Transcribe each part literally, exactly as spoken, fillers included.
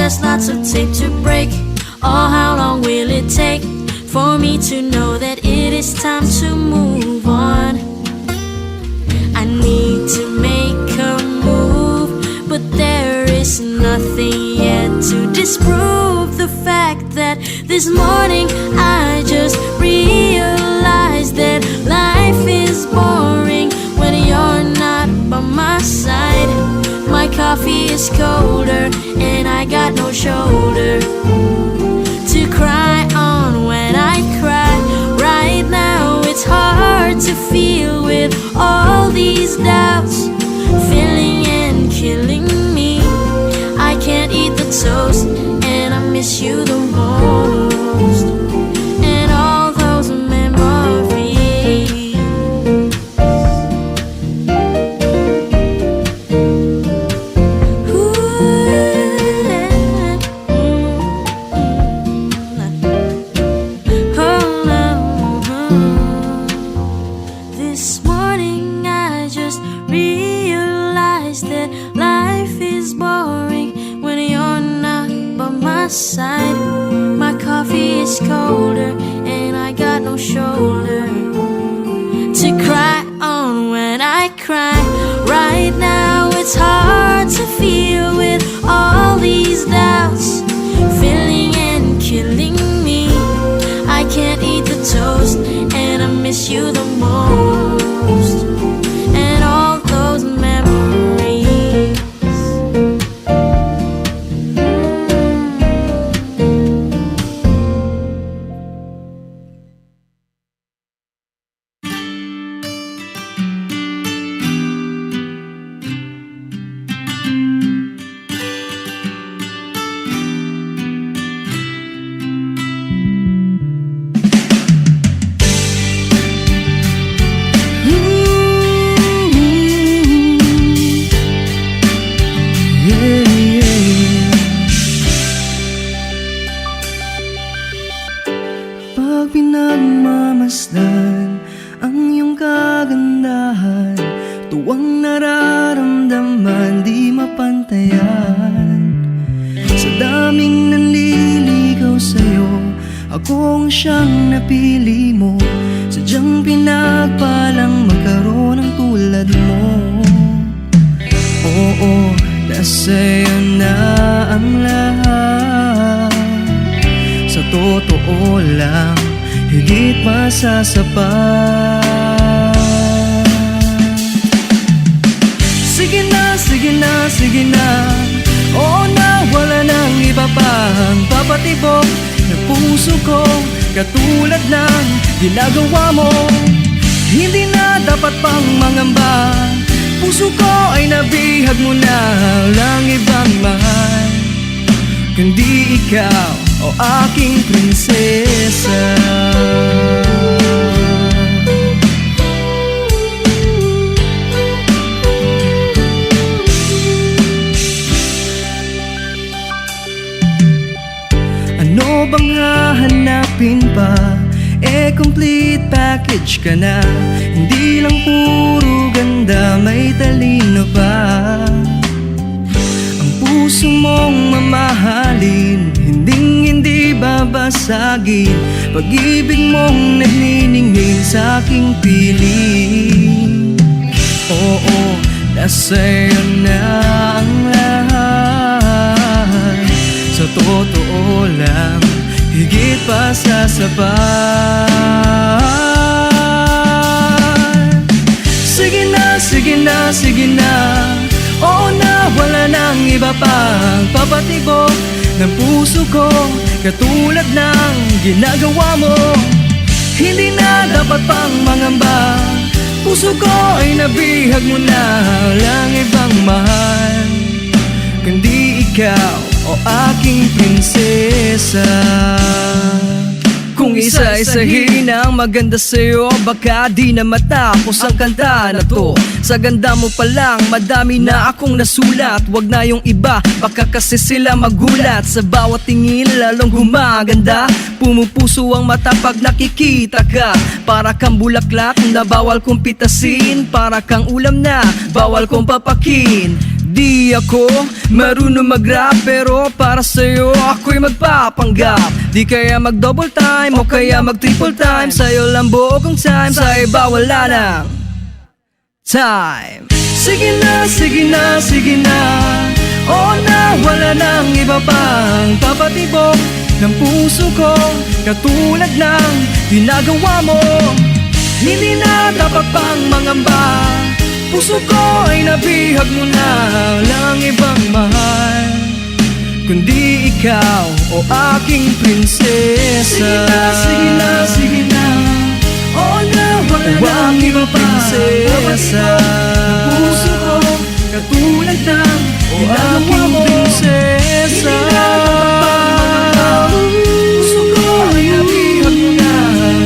There's lots of tape to break. Oh, how long will it take for me to know that it is time to move on? I need to make a move, but there is nothing yet to disprove the fact that this morning I just realized that life is boring when you're not by my side. My coffee is colder and I got no shoulder to cry on when I cry. Right now it's hard to feel with all these doubts filling and killing me. I can't eat the toast and I miss you the most. And all those memories. This morning I just realized that life is boring when you're not by my side. My coffee is colder and I got no shoulder to cry on when I cry. Right now it's hard to feel with all these doubts filling and killing me. I can't eat the toast and I miss you the most. And all those memories. Pag pinagmamasdan ang iyong kagandahan, tuwang nararamdaman di mapantayan. Sa daming nanliligaw sa'yo, ako ang siyang napili mo. Sadyang pinagpalang magkaroon ng tulad mo. Oo, nasa'yo na ang lahat. Sa totoo lang, higit pa sa sapat. Sige na, sige na, sige na. Oo na, wala nang iba pang papatibok ng puso ko katulad ng ginagawa mo. Hindi na dapat pang mangamba. Puso ko ay nabihag mo na lang ibang mahal, kundi ikaw, o aking prinsesa. Ano bang hahanapin pa? Eh, complete package ka na. Hindi lang puro ganda, may talino pa. Ang puso mong mamahalin, hinding-hindi babasagin. Pag-ibig mong nagniningning sa aking piling. Oo, nasa'yo na ang lahat. Sa totoo lang, higit pa sa sapat. Sige na, sige na, sige na. Oo na, wala nang iba pang papatibok ng puso ko katulad ng ginagawa mo. Hindi na dapat pang mangamba. Puso ko ay nabihag mo na lang ibang mahal, kundi ikaw, o aking prinsesa. Kung isa-isahin ang maganda sa'yo, baka di na matapos ang kanta na to. Sa ganda mo pa lang, madami na akong nasulat. Wag na yung iba, baka kasi sila magulat. Sa bawat tingin, lalong gumaganda. Pumupuso ang mata pag nakikita ka. Para kang bulaklak na bawal kong pitasin. Para kang ulam na bawal kong papakin. Di ako marunong mag-rap, pero para sa'yo ako'y magpapanggap. Di kaya mag-double time o kaya mag-triple time. Sa'yo lang buo kong time, sa iba wala nang time. Sige na, sige na, sige na. Oo na, wala nang iba pang papatibok ng puso ko, katulad ng ginagawa mo. Hindi na dapat pang mangamba. Puso ko ay nabihag mo na, lang ibang mahal kundi ikaw, o aking prinsesa. Sige na, sige na, sige na. Oo na, wala O na aking iba pa. Prinsesa. Ang puso ko, katulad ng O ginagawa aking mo. Prinsesa. Hindi na dapat pang mangamba. Puso ko ay nabihag mo na,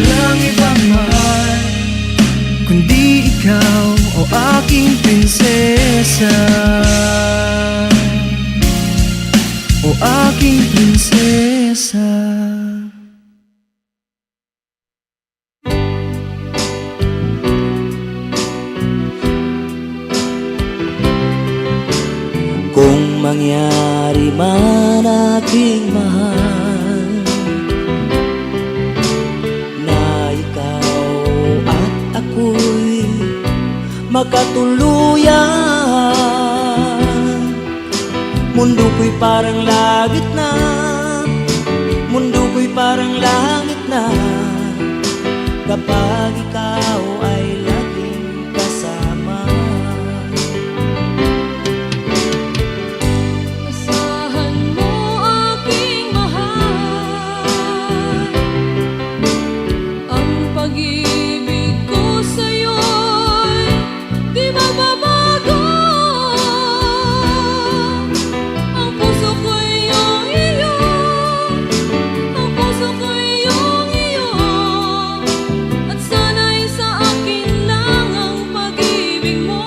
lang ibang mahal kundi ikaw, o aking prinsesa. O aking prinsesa. Kung mangyari man, aking mahal, na ikaw at ako'y magkatuluyan. Mundo ko'y parang langit na, mundo ko'y parang langit na, kapag ikaw ay laging kasama. Asahan mo, aking mahal, ang pag-ibig ko sa'yo'y di magbabago. Ang puso ko'y iyong iyo, ang puso ko'y iyong iyo, at sana'y sa akin lang ang pag-ibig mo.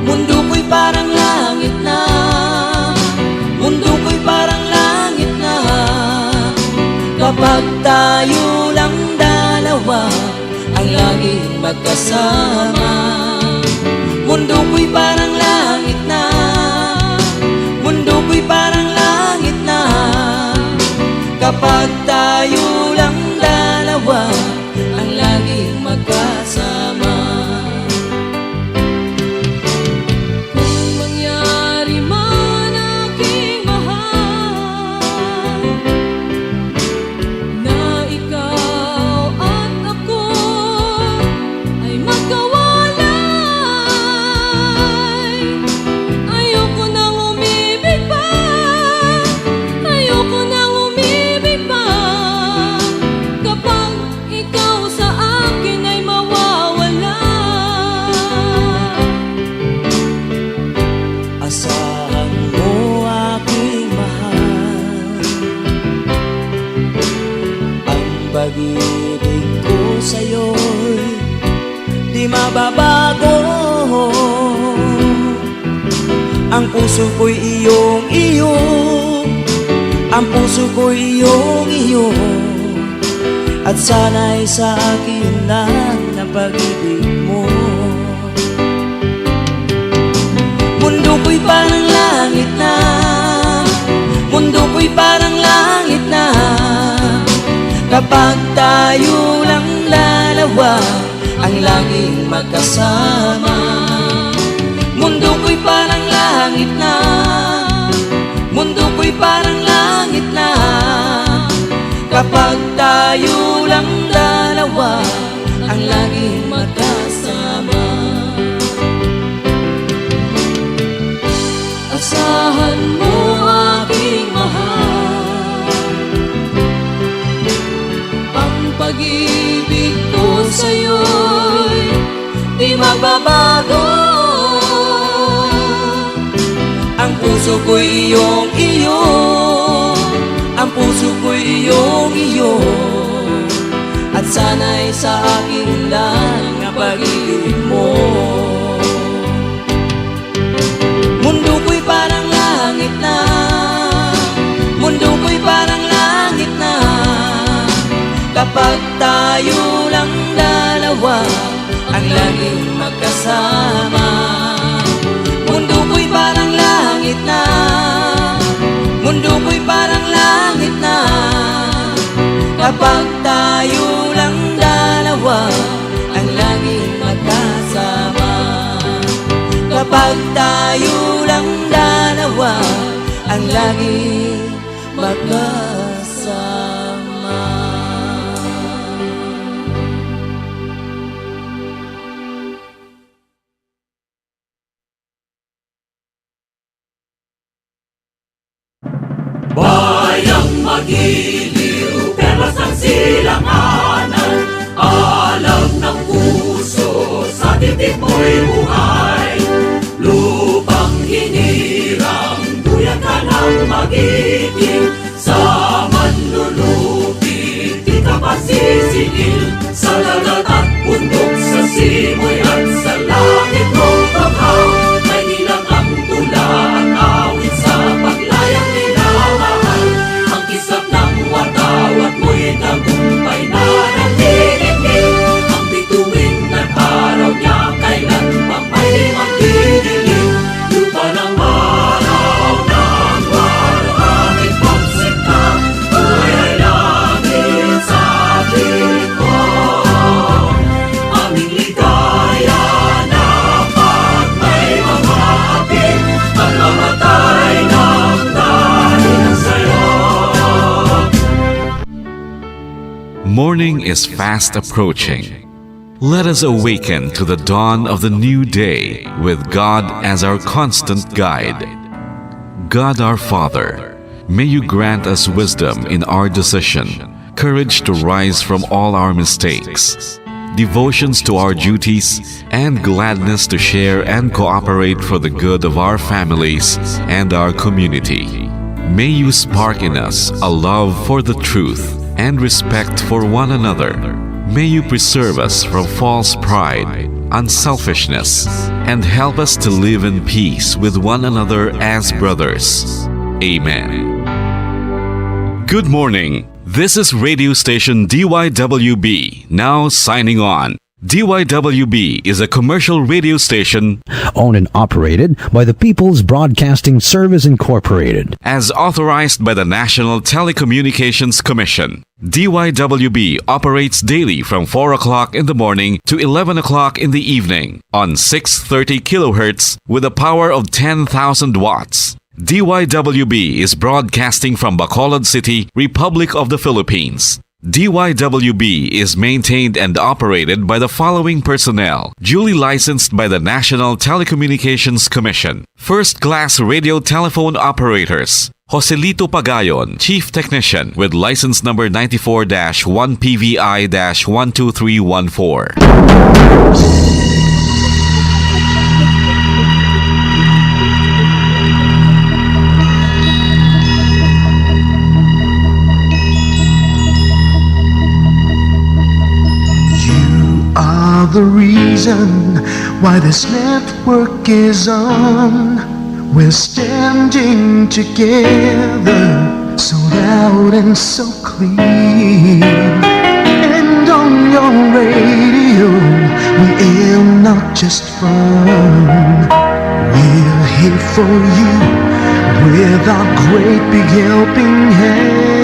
Mundo ko'y parang langit na, mundo ko'y parang langit na, kapag tayo lang dalawa ang laging magkasama. Mundo ko'y parang langit na, mundo ko'y parang langit na, kapag tayo lang dalawa ang laging magkasama. Kung mangyari man, aking mahal, na ikaw at ako ay magkawalay, ayoko nang umibig pa, ayoko nang umibig pa, kapag ikaw sa akin ay mawawala. Asahan mo, aking mahal, ang pag-ibig ko sa'yo'y di mababago. Ang puso ko'y iyong iyo, ang puso ko'y iyong iyo, at sana'y sa akin lang ang pag-ibig mo. Mundo ko'y parang langit na, mundo ko'y parang langit na, kapag tayo lang dalawa ang laging magkasama. Mundo ko'y parang langit na, mundo ko'y parang langit na, kapag tayo lang dalawa ang laging magkasama. Asahan mo, aking mahal, ang pag-ibig ko sa'yo'y di mababago. Ang puso ko'y iyong iyo, ang puso ko'y iyong iyo, at sana'y sa akin lang ang pag-ibig mo. Mundo ko'y parang langit na, mundo ko'y parang langit na, kapag tayo lang dalawa ang laging magkasama. Tayo lang dalawa ang laging magkasama. Bayang magiliw, perlas ng silanganan, alam ng puso, sa dibdib mo'y buhay. Lupang hinirang, duyan ka ng magiting, sa manlulupi, di ka pasisingil, sa dagat at bundok, sa simoy at sa langit mong banghaw. May ilang ang tula at awit sa paglayang minamahal. Ang kisap ng watawat mo'y tagumpay na nanginginig. Ang bituin ng araw niya kailan pang may magdidilim. Lupa ng maraw ng maraw, aming pagsinta, buhay ay langit sa ating likod. Aming ligaya na pag may mga hapit, pagkamatay ng dahil sa'yo. Morning is fast approaching. Let us awaken to the dawn of the new day with God as our constant guide. God our Father, may you grant us wisdom in our decision, courage to rise from all our mistakes, devotions to our duties, and gladness to share and cooperate for the good of our families and our community. May you spark in us a love for the truth and respect for one another. May you preserve us from false pride, unselfishness, and help us to live in peace with one another as brothers. Amen. Good morning. This is radio station D Y W B, now signing on. D Y W B is a commercial radio station owned and operated by the People's Broadcasting Service Incorporated. As authorized by the National Telecommunications Commission. D Y W B operates daily from four o'clock in the morning to eleven o'clock in the evening on six thirty kilohertz with a power of ten thousand watts. D Y W B is broadcasting from Bacolod City, Republic of the Philippines. D Y W B is maintained and operated by the following personnel, duly licensed by the National Telecommunications Commission. First class radio telephone operators, Joselito Pagayon, Chief Technician, with license number ninety-four dash one P V I dash one two three one four. You are the reason why this network is on. We're standing together, so loud and so clear. And on your radio, we aim not just fun. We're here for you with our great big helping hand.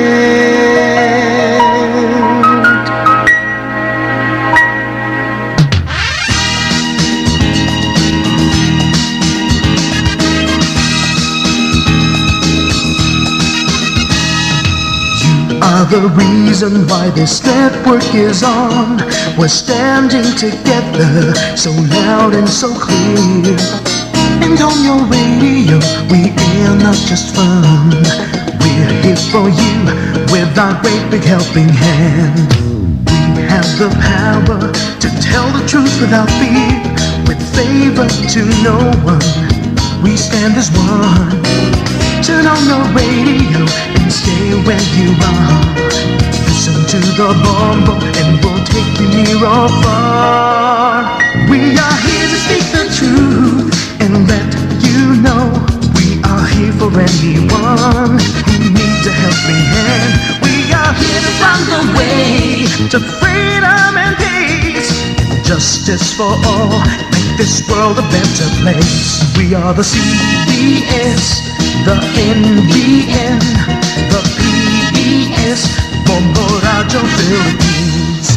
You are the reason why this network is on. We're standing together, so loud and so clear. And on your radio, we air not just fun. We're here for you with our great big helping hand. We have the power to tell the truth without fear, with favor to no one. We stand as one. Turn on your radio and stay where you are. Listen to the bombo and we'll take you near or far. We are here to speak the truth and let you know we are here for anyone who needs a helping hand. We are here to find the way to freedom and peace, justice for all, make this world a better place. We are the C B S, the N B N, the P B S, Bombo Radio Philippines.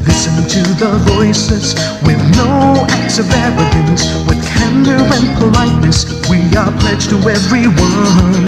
We Listen to the voices with no acts of arrogance, with candor and politeness. We are pledged to everyone.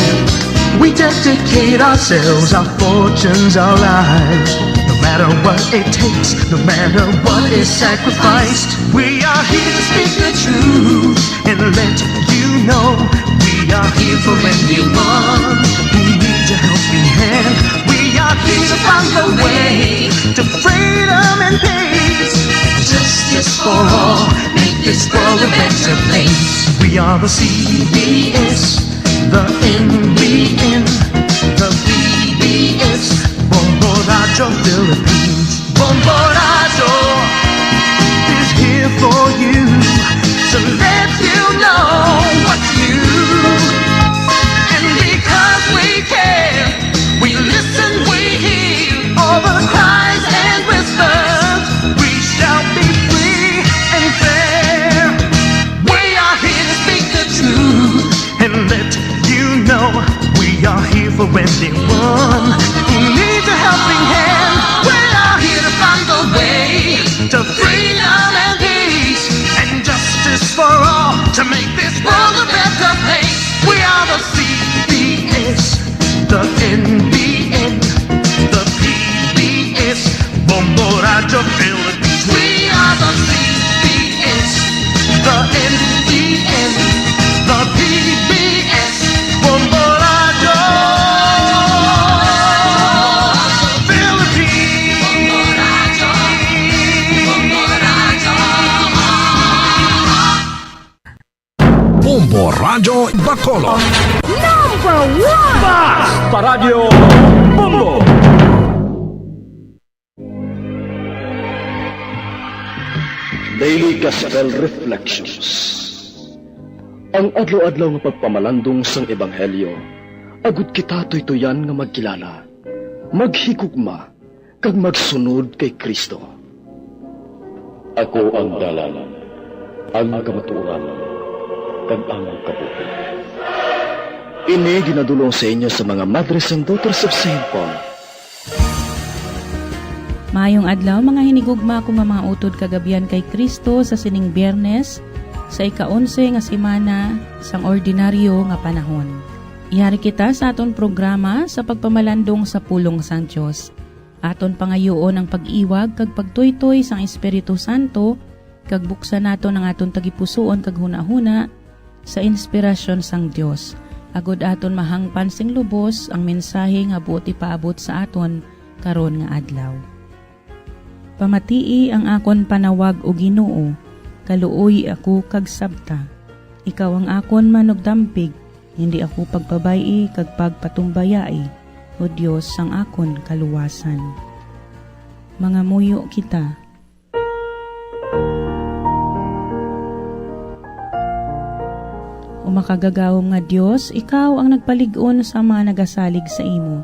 We dedicate ourselves, our fortunes, our lives. No matter what it takes, no matter what is sacrificed, we are here to speak the truth and let you know we are here for anyone who needs a helping hand. We are here to find the way to freedom and peace. Justice for all, make this world a better place. We are the C B S, the N B N, the P B S, Bombo Radyo Philippines. Bombo Radyo is here for you to let you know what's new. And because we care, we listen, we hear all the cries and whispers. We shall be free and fair. We are here to speak the truth and let you know we are here for anyone who needs a helping hand. We are here to find the way to freedom and peace and justice for all, to make this world a better place. We are the C B S, the N B N, the P B S, Bombo Radyo Philippines. We are the C B S, the N B N, the P B S, Bombo Radyo Philippines. Bombo Radyo Bacolod. Number one! Basta Radyo Bombo! Daily Gospel Reflections. Ang adlaw-adlaw nga pagpamalandong sang Ebanghelyo, agud kita tuytoyan nga magkilala, maghigugma, kag magsunod kay Cristo. Ako ang dalan, ang kamatuoran, kag ang kabuhi. Ini ginadul-ong sa inyo sa mga Madres and Daughters of Saint Paul. Maayong adlaw, mga hinigugma ko nga mga utod kag abyan kay Cristo, sa sining Biyernes, sa ika-onse nga semana sang ordinaryo nga panahon. Yari kita sa aton programa sa pagpamalandong sa pulong sang Dios. Aton pangayuon ang pag-iwag kag pagtuytoy sang Espiritu Santo, kag buksan naton ang aton tagipusoon kag hunahuna sa inspirasyon sang Dios, agud aton mahangpan sing lubos ang mensahe nga buot ipaabot sa aton karon nga adlaw. Pamatii ang akon panawag, O Ginoo, kaluoyi ako kag sabta. Ikaw ang akon manugdampig, hindi ako pagpabay-i kag pagpatumbayai, O Dios sang akon kaluwasan. Mangamuyo kita. O makagagahom nga Dios, ikaw ang nagpalig-on sa mga nagasalig sa imo.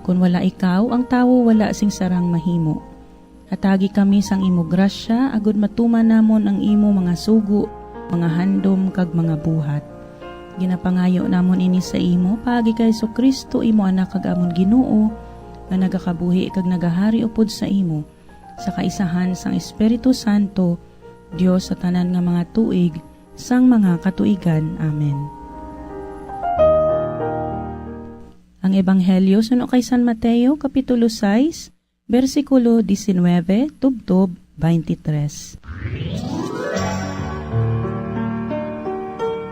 Kon wala ikaw, ang tawo wala sing sarang mahimo. Hatagi kami sang imo grasya, agud matuman namon ang imo mga sugo, mga handom, kag mga buhat. Ginapangayo namon ini sa imo paagi kay Jesu-Cristo, imo Anak kag amon Ginoo, nga nagakabuhi kag nagahari upod sa imo, sa kaisahan sang Espiritu Santo, Dios sa tanan nga mga tuig, sang mga katuigan. Amen. Ang Ebanghelyo suno kay San Mateo, Kapitulo sais, bersikulo diecinuebe tubtob twenty-three.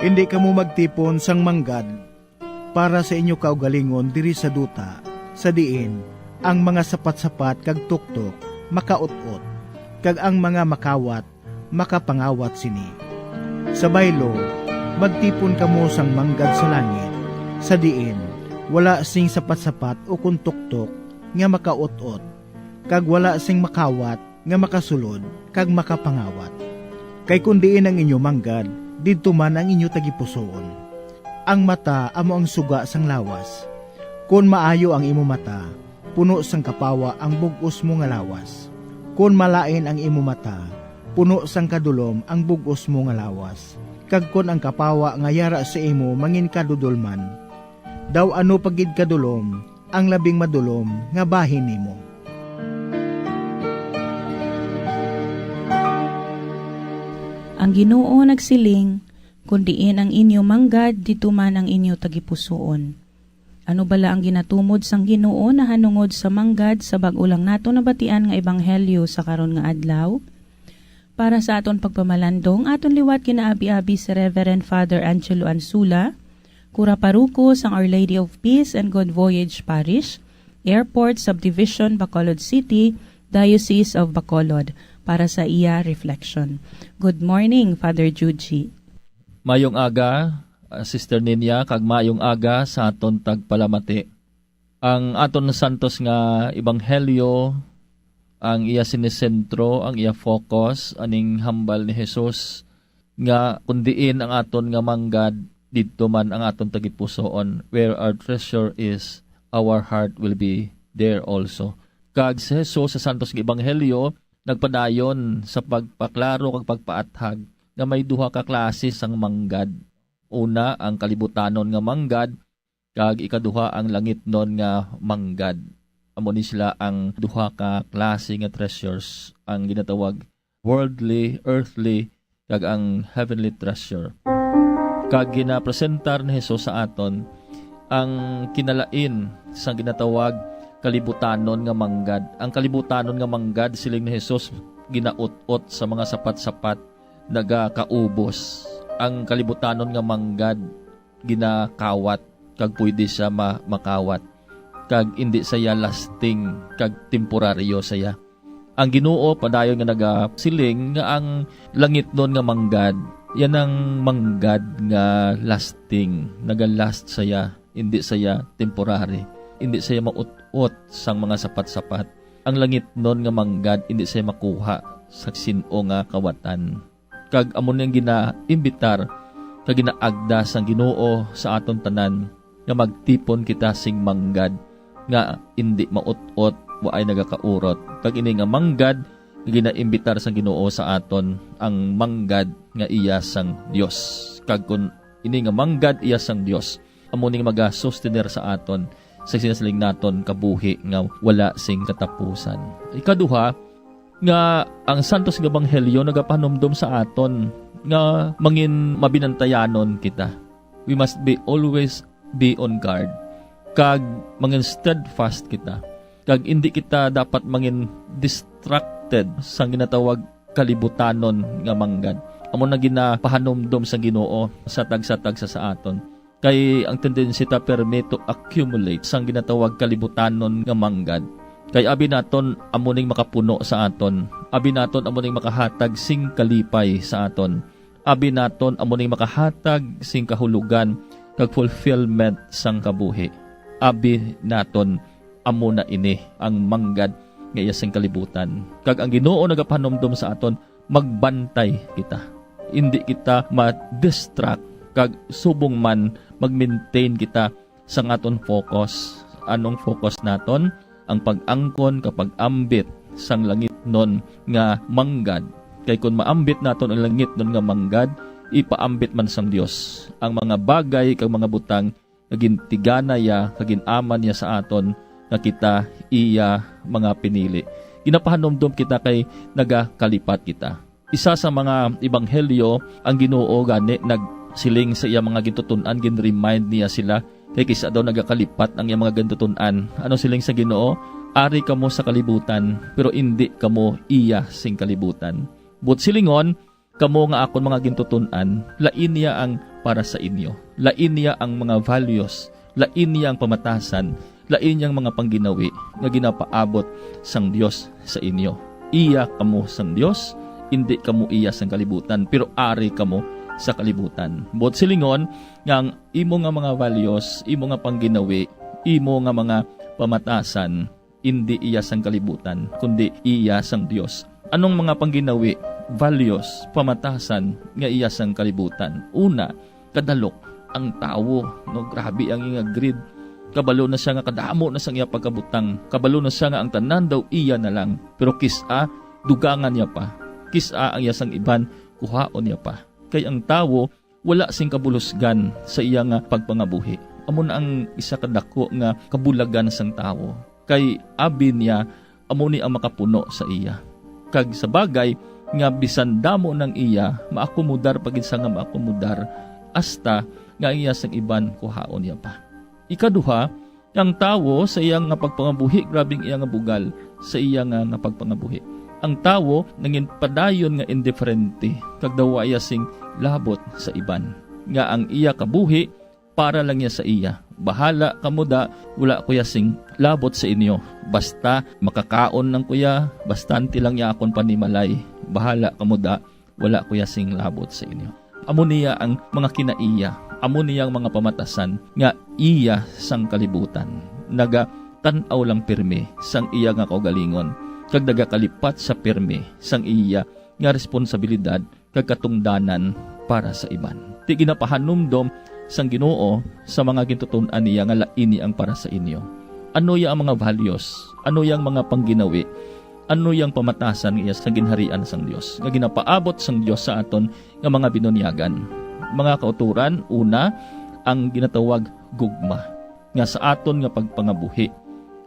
Indi kamo magtipon sang manggad para sa inyo kaugalingon diri sa duta, sa diin ang mga sapat-sapat kag tuktok makaut-ot, kag ang mga makawat makapangawat sini. Sa baylo, magtipon kamo sang manggad sa langit, sa diin wala sing sapat-sapat ukon tuktok nga makaut-ot, kag wala sing makawat nga makasulod kag makapangawat. Kay kon diin ang inyo manggad, didto man ang inyo tagipusoon. Ang mata amo ang suga sang lawas. Kon maayo ang imo mata, puno sang kapawa ang bug-os mo nga lawas. Kon malain ang imo mata, puno sang kadulom ang bug-os mo nga lawas. Kag kon ang kapawa nga yara sa imo manginkadudolman, daw ano pa gid kadulom ang labing madulom nga bahin nimo. Ang Ginoo nagsiling, "Kon diin ang inyo manggad, didto man ang inyo tagipusoon." Ano bala ang ginatumod sang Ginoo nahanungod sa manggad sa bag-o lang nato nabatian nga ebanghelyo sa karon nga adlaw? Para sa aton pagpamalandong, aton liwat ginaabi-abi si Reverend Father Angelo Ansula, Cura Parroco sang Our Lady of Peace and Good Voyage Parish, Airport Subdivision, Bacolod City, Diocese of Bacolod, para sa iya reflection. Good morning, Father Juji. Mayong aga, uh, Sister Ninia, kag mayong aga sa aton tagpalamati. Ang aton santos nga ebanghelyo, ang iya sinisentro, ang iya focus, aning hambal ni Jesus nga, "Kon diin ang aton nga manggad, didto man ang aton tagipusoon. Where our treasure is, our heart will be there also." Kag si Jesus sa santos nga ebanghelyo nagpadayon sa pagpaklaro kag pagpaathag nga may duha ka klase sang manggad. Una, ang kalibutanon nga manggad, kag ikaduha, ang langitnon nga manggad. Amo ni sila ang duha ka klase nga treasures, ang ginatawag worldly, earthly, kag ang heavenly treasure. Kag ginapresentar ni Jesus sa aton ang kinalain sang ginatawag kalibutanon nga manggad. Ang kalibutanon nga manggad, siling ni Jesus, ginaut-ot sa mga sapat-sapat, nagakaubos. Ang kalibutanon nga manggad ginakawat, kag pwede sia ma-, makawat, kag indi sia lasting, kag temporaryo sia. Ang Ginoo padayon nga nagasiling nga ang langitnon nga manggad, yan ang manggad nga lasting, nagalast sia, indi sia temporary, indi sia maut-ot sang mga sapat-sapat. Ang langitnon nga manggad indi sia makuha sa sin-o nga kawatan. Kag amo ni ang ginaimbitar kag ginaagda sang Ginoo sa aton tanan, nga magtipon kita sing manggad nga indi maut-ot, waay nagakaurot. Kag ini nga manggad nga ginaimbitar sang Ginoo sa aton, ang manggad nga iya sang Dios. Kag kon ini nga manggad iya sang Dios, amo ning magasustener sa aton sa sinasiling naton kabuhi nga wala sing katapusan. Ikaduha, nga ang Santos nga Ebanghelyo nagapahanumdom sa aton nga mangin mabinantayanon kita. We must be always be on guard, kag mangin steadfast kita, kag indi kita dapat mangin distracted sang ginatawag kalibutanon nga manggad. Amo na ginapahanumdom sa Ginoo sa tagsa-tagsa sa aton. Kay ang tendency ta permi to accumulate sang ginatawag kalibutanon nga manggad. Kay abi naton amo ning makapuno sa aton. Abi naton amo ning makahatag sing kalipay sa aton. Abi naton amo ning makahatag sing kahulogan kag fulfillment sang kabuhi. Abi naton amo na ini ang manggad nga iya sing kalibutan. Kag ang Ginoo nagapahanumdom sa aton, magbantay kita. Indi kita ma-distract, kag subong man mag-maintain kita sang aton focus. Anong focus naton? Ang pag-angkon kag pag-ambit sang langitnon nga manggad. Kay kon maambit naton ang langitnon nga manggad, ipaambit man sang Dios ang mga bagay kag mga butang nga gintigana iya kag gin-aman niya sa aton nga kita iya mga pinili. Ginapahanumdom kita kay nagakalipat kita. Isa sa mga ebanghelyo, ang Ginoo gani nagsiling sa iya mga gintuton-an, gin-remind niya sila, kay kis-a daw nagakalipat ang iya mga gintuton-an. Ano siling sa Ginoo? "Ari kamo sa kalibutan, pero indi kamo iya sing kalibutan." Buot silingon, kamo nga akon mga gintuton-an, lain niya ang para sa inyo. Lain niya ang mga values, lain niya ang pamatasan, lain niya ang mga pangginawi nga ginapaabot sang Dios sa inyo. Iya kamo sang Dios, indi kamo iya sang kalibutan, pero ari kamo sa kalibutan. Buot silingon nga ang imo nga mga values, imo nga pangginawi, imo nga mga pamatasan, indi iya sang kalibutan, kundi iya sang Dios. Anong mga pangginawi, values, pamatasan nga iya sang kalibutan? Una, kadalok ang tawo, no? Grabe ang iya greed. Kabalo na siya nga kadamo na sang iya pagkabutang. Kabalo na siya nga ang tanan daw iya na lang. Pero kis-a, dugangan niya pa. Kis-a ang iya sang iban, kuhaon niya pa. Kay ang tawo, wala sing kabulusgan sa iya nga pagpangabuhi. Amo na ang isa ka dako nga kabulagan sang tawo. Kay abi niya, amo ni ang makapuno sa iya. Kag sa bagay, nga bisan damo nang iya, maakomodar pa gid sa nga maakomodar, hasta nga ang iya sang iban kuhaon niya pa. Ikaduha, ang tawo sa iya nga pagpangabuhi, grabe ang iya nga bugal sa iya nga, nga pagpangabuhi. Ang tawo nangin padayon nga indiferente, kag daw wa iya sing labot sa iban. Nga ang iya kabuhi para lang niya sa iya. "Bahala kamo da, wala ko ya sing labot sa inyo. Basta makakaon lang ko ya, bastante lang niya akon panimalay. Bahala kamo da, wala ko ya sing labot sa inyo." Amo niya ang mga kinaiya, amo niya ang mga pamatasan nga iya sang kalibutan. Nagatan-aw lang pirmi sang iya nga kaugalingon, kag nagakalipat sa pirmi sang iya nga responsabilidad kag katungdanan para sa iban. Ti ginapahanumdom sang Ginoo sa mga gintuton-an niya nga lain ni ang para sa inyo. Ano ya ang mga values? Ano ya ang mga pangginawi? Ano ya ang pamatasan nga iya sa ginharian sang Dios, nga ginapaabot sang Dios sa aton nga mga binunyagan? Mga kauturan, una, ang ginatawag gugma, nga sa aton nga pagpangabuhi.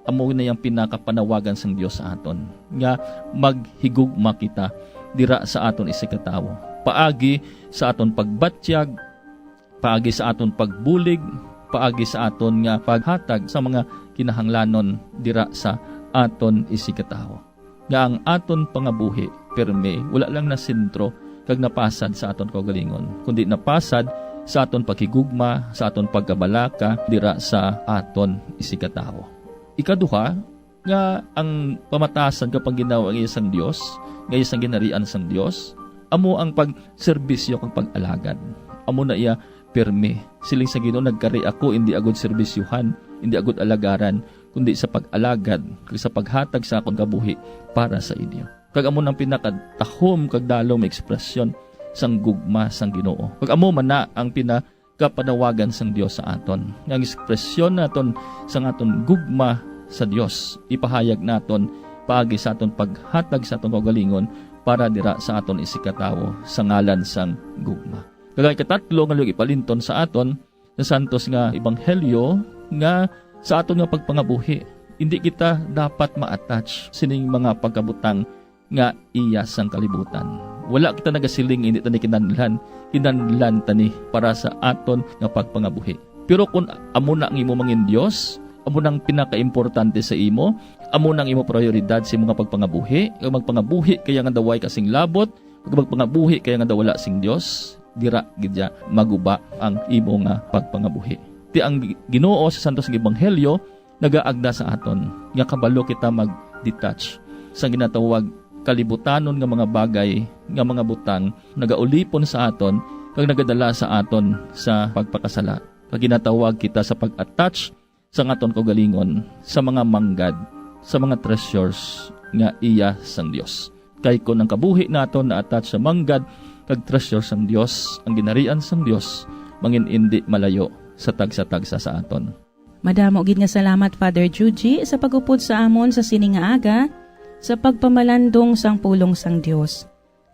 Amo na yang pinakapanawagan sang Dios sa aton, nga maghigugma kita dira sa aton isigkatawo, paagi sa aton pagbatyag, paagi sa aton pagbulig, paagi sa aton nga paghatag sa mga kinahanglanon dira sa aton isigkatawo. Nga ang aton pangabuhi pirmi, wala lang nasentro kag napasad sa aton kaugalingon, kundi napasad sa aton paghigugma, sa aton pagkabalaka dira sa aton isigkatawo. Ikaduha, nga ang pamatasan kag pangginawaan sang Dios, nga iya sang ginharian sang Dios, amo ang pagserbisyo kag pag-alagad. Amo na iya pirmi. Siling sa Ginoo, "Nagkari ako, indi agud serbisyuhan, indi agud alagaran, kundi sa pag-alagad kag sa paghatag sa akon kabuhi para sa inyo." Kag amo nang pinakatahom kag dalom nga ekspresyon sang gugma sang Ginoo. Kag amo man na ang pinakapanawagan sang Dios sa aton, nga ang ekspresyon naton sang aton gugma sa Dios ipahayag naton paagi sa aton paghatag sa aton kaugalingon para dira sa aton isigkatawo sa ngalan sang gugma. Kag ang ikatatlo nga luyag ipalinton sa aton sa santos nga ebanghelyo, nga sa aton nga pagpangabuhi, indi kita dapat ma-attach sining mga pagkabutang nga iya sang kalibutan. Wala kita nagasiling nga indi ta ni kinahanglan, kinahanglan ta ni para sa aton nga pagpangabuhi. Pero kung amo na ang imo mangin Dios, amo nang pinakaimportante sa imo, amo nang imo prioridad sa imo nga pagpangabuhi, kag magpangabuhi kaya nga daw way ka sing labot, kag magpangabuhi kaya nga daw wala sing Dios, dira gid ya maguba ang imo nga pagpangabuhi. Ti ang Ginoo sa santos nga ebanghelyo nagaagda sa aton nga kabalo kita mag-detach sa ginatawag kalibutanon nga mga bagay, nga mga butang nagaulipon sa aton kag nagadala sa aton sa pagpakasala. Kag ginatawag kita sa pag-attach sang aton kaugalingon sa mga manggad, sa mga treasures nga iya sang Dios. Kay kon ang kabuhi naton na-attach sa manggad kag treasure sang Dios, ang ginharian sang Dios mangin indi malayo sa tagsa-tagsa sa aton. Madamo gid nga salamat, Father Juji, sa pag-upod sa amon sa sini nga aga, sa pagpamalandong sang pulong sang Dios.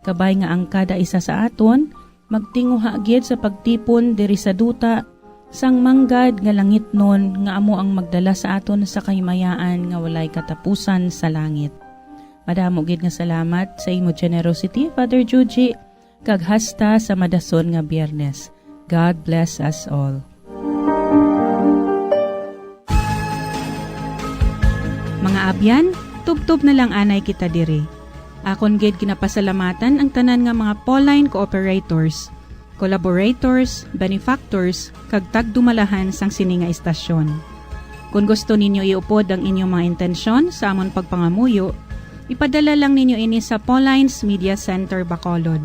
Kabay nga ang kada isa sa aton magtinguha gid sa pagtipon diri sa duta sang manggad nga langitnon, nga amo ang magdala sa aton sa kahimayaan nga walay katapusan sa langit. Madamo gid nga salamat sa imo generosity, Father Juji, kag hasta sa madason nga Biyernes. God bless us all. Mga abyan, tubtob na lang anay kita diri. Akon gid ginapasalamatan ang tanan nga mga Pauline cooperators, collaborators, benefactors, kag tagdumalahan sang sini nga istasyon. Kon gusto ninyo iupod ang inyong mga intensyon sa amon pagpangamuyo, ipadala lang ninyo ini sa Pauline's Media Center, Bacolod,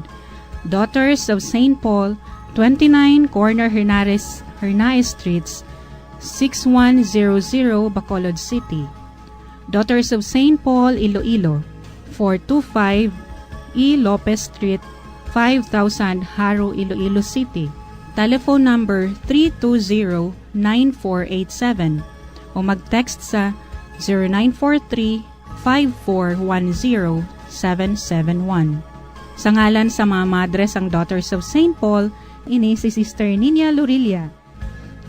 Daughters of Saint Paul, twenty-nine Corner Hernares, Hernaez Streets, six one zero zero, Bacolod City. Daughters of Saint Paul, Iloilo, four two five E Lopez Street, five thousand, Jaro, Iloilo City. Telephone number three two zero nine four eight seven o mag-text sa zero nine four three five four one zero seven seven one. Sa ngalan sa mga madre sang Daughters of Saint Paul, ini si Sister Nina Lorilla.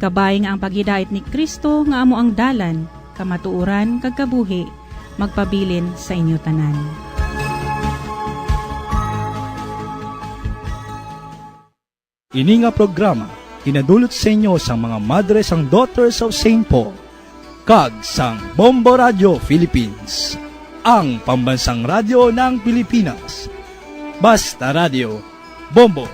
Kabay nga ang paghidait ni Cristo nga amo ang dalan, kamatuoran, kag kabuhi, magpabilin sa inyo tanan. Ini nga programa ginadulot sa inyo sang mga madre sang Daughters of Saint Paul kag sang Bombo Radio Philippines, ang pambansang radyo ng Pilipinas. Basta Radio, Bombo.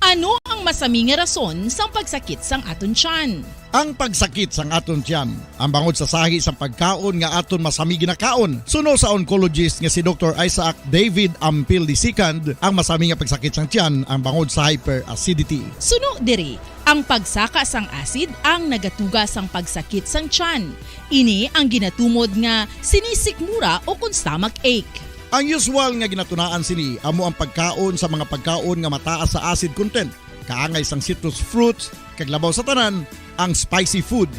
Ano ang masami nga rason sang pagsakit sang aton tiyan? Ang pagsakit sang aton tiyan, ang bangod sa sahi sang pagkaon nga aton masami ginakaon. Suno sa oncologist nga si Doktor Isaac David Ampil the second, ang masami nga pagsakit sang tiyan ang bangod sa hyperacidity. Suno diri, ang pagsaka sang acid ang nagatuga sang pagsakit sang tiyan. Ini ang ginatumod nga sinisikmura o kon stomach ache. Ang usual nga ginatunaan sini amo ang pagkaon sa mga pagkaon nga mataas sa acid content, kaangay sang citrus fruits, kag labaw sa tanan, ang spicy food.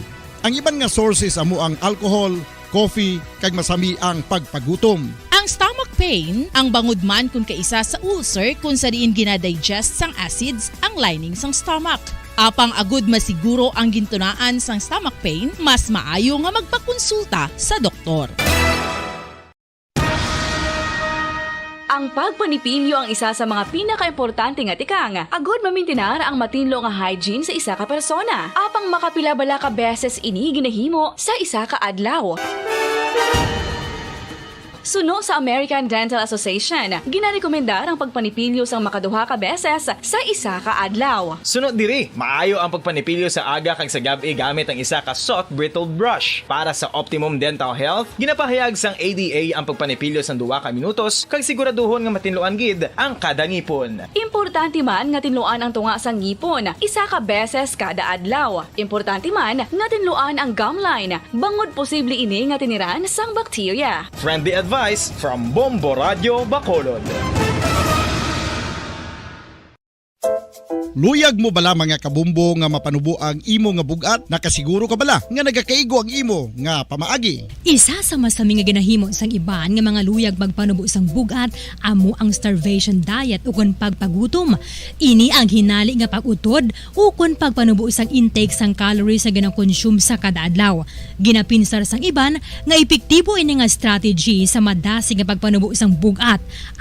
Ang iban nga sources amo ang alcohol, coffee, kag masami ang pagpagutom. Ang stomach pain, ang bangod man kon kaisa sa ulcer kon sa diin ginadigest sang acids ang lining sang stomach. Apang agud masiguro ang gintunaan sang stomach pain, mas maayo nga magpakonsulta sa doktor. Ang pagpanipilyo ang isa sa mga pinakaimportante nga tikang agud mamintinar ang matinlo nga hygiene sa isa ka persona. Apang makapila bala ka beses ini ginahimo sa isa ka adlaw? Suno sa American Dental Association, ginarekomendar ang pagpanipilyo sang makaduha ka beses sa isa ka adlaw. Suno diri, maayo ang pagpanipilyo sa aga kag sa gab-i gamit ang isa ka soft bristled brush. Para sa optimum dental health, ginapahayag sang A D A ang pagpanipilyo sang duha ka minutos kag siguraduhon nga matinluan gid ang kada ngipon. Importante man nga tinluan ang tunga sang ngipon isa ka beses kada adlaw. Importante man nga tinluan ang gum line, bangod posible ini nga tiniran sang bakterya. Friendly advice from Bombo Radio Bacolod. Luyag mo bala, mga kabombo, nga mapanubo ang imo nga bug-at? Nakasiguro ka bala nga nagakaigo ang imo nga pamaagi? Isa sa masami nga ginahimo sang iban nga mga luyag magpanubo sang bug-at amo ang starvation diet ukon pagpagutom. Ini ang hinali nga pag-utod ukon pagpanubo sang intake sang calories nga ginakonsume sa kada adlaw. Ginapinsar sang iban nga epektibo ini nga strategy sa madasig nga pagpanubo sang bug-at.